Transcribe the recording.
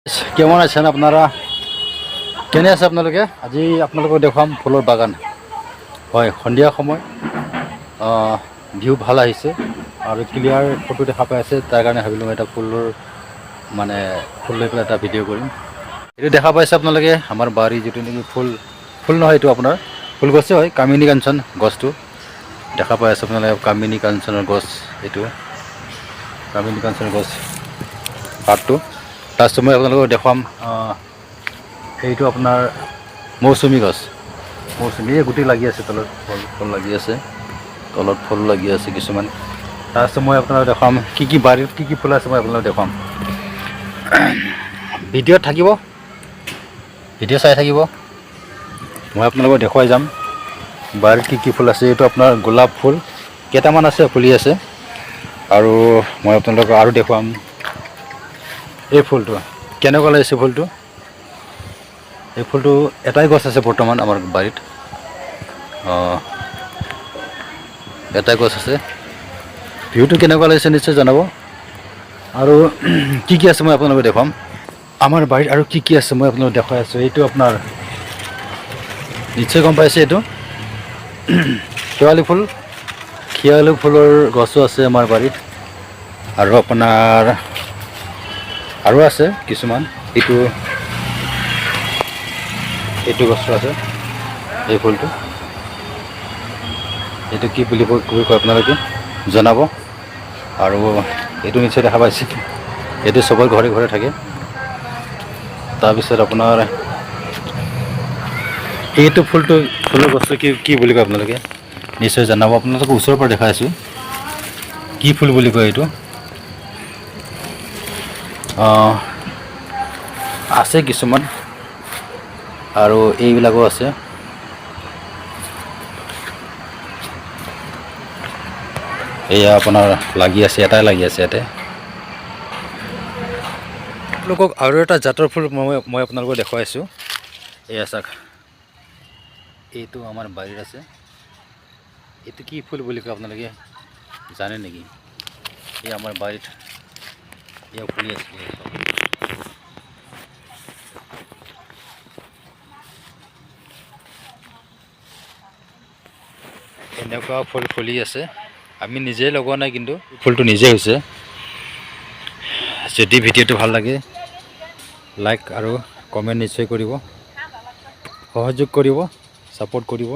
কেমন আছেন আপনাৰা? কেনে আছে আপোনালোকে? আজি আপোনালোকক দেখুৱাম ফুলৰ বাগান। হয়, সন্ধিয়া সময়, ভিউ ভাল আহিছে আৰু ক্লিয়াৰ ফটো দেখা পাই আছে। তাৰ কাৰণে ভাবিলোঁ মই এটা ফুলৰ মানে ফুল লৈ পেলাই এটা ভিডিঅ' কৰিম। এইটো দেখা পাইছে আপোনালোকে আমাৰ বাৰী যিটো নেকি ফুল, ফুল নহয় এইটো আপোনাৰ ফুল গছেই হয়, কামিনী কাঞ্চন গছটো দেখা পাই আছে আপোনালোকে। কামিনী কাঞ্চনৰ গছ, এইটো কামিনী কাঞ্চনৰ গছ পাতটো। তাৰপিছত মই আপোনালোকক দেখুৱাম এইটো আপোনাৰ মৌচুমী গছ। মৌচুমী এই গুটি লাগি আছে তলত, ফল ফল লাগি আছে তলত, ফল লাগি আছে কিছুমান। তাৰপিছত মই আপোনালোকক দেখুৱাম কি কি বাৰীত কি কি ফুল আছে, মই আপোনালোকক দেখুৱাম। ভিডিঅ'ত থাকিব, ভিডিঅ' চাই থাকিব, মই আপোনালোকক দেখুৱাই যাম বাৰীত কি কি ফুল আছে। এইটো আপোনাৰ গোলাপ ফুল কেইটামান আছে, ফুলি আছে। আৰু মই আপোনালোকক আৰু দেখুৱাম এই ফুলটো কেনেকুৱা লাগিছে। ফুলটো, এই ফুলটো এটাই গছ আছে বৰ্তমান আমাৰ বাৰীত, এটাই গছ আছে। ভিউটো কেনেকুৱা লাগিছে নিশ্চয় জনাব। আৰু কি কি আছে মই আপোনালোকক দেখুৱাম। আমাৰ বাৰীত আৰু কি কি আছে মই আপোনালোকক দেখুৱাই আছোঁ। এইটো আপোনাৰ নিশ্চয় গম পাইছে, এইটো শেৱালি ফুল। শেৱালি ফুলৰ গছো আছে আমাৰ বাৰীত। আৰু আপোনাৰ আৰু আছে কিছুমান, এইটো এইটো গছো আছে। এই ফুলটো, এইটো কি বুলি কয় আপোনালোকে জনাব। আৰু এইটো নিশ্চয় দেখা পাইছে, এইটো চবৰ ঘৰে ঘৰে থাকে। তাৰপিছত আপোনাৰ এইটো ফুলটো, ফুলৰ গছটো কি কি বুলি কয় আপোনালোকে নিশ্চয় জনাব। আপোনালোকক ওচৰৰ পৰা দেখাই আছোঁ কি ফুল বুলি কয় এইটো। আছে কিছুমান আৰু এইবিলাকো আছে। এয়া আপোনাৰ লাগি আছে, এটাই লাগি আছে ইয়াতে। আপোনালোকক আৰু এটা জাতৰ ফুল মই আপোনালোকক দেখুৱাইছোঁ। এয়া চাওক, এইটো আমাৰ বাৰীত আছে। এইটো কি ফুল বুলি কয় আপোনালোকে জানে নেকি? এই আমাৰ বাৰীত এয়া ফুলি আছে। এনেকুৱা ফুল ফুলি আছে, আমি নিজে লগোৱা নাই কিন্তু ফুলটো নিজে হৈছে। যদি ভিডিঅ'টো ভাল লাগে লাইক আৰু কমেণ্ট নিশ্চয় কৰিব, সহযোগ কৰিব, ছাপোৰ্ট কৰিব।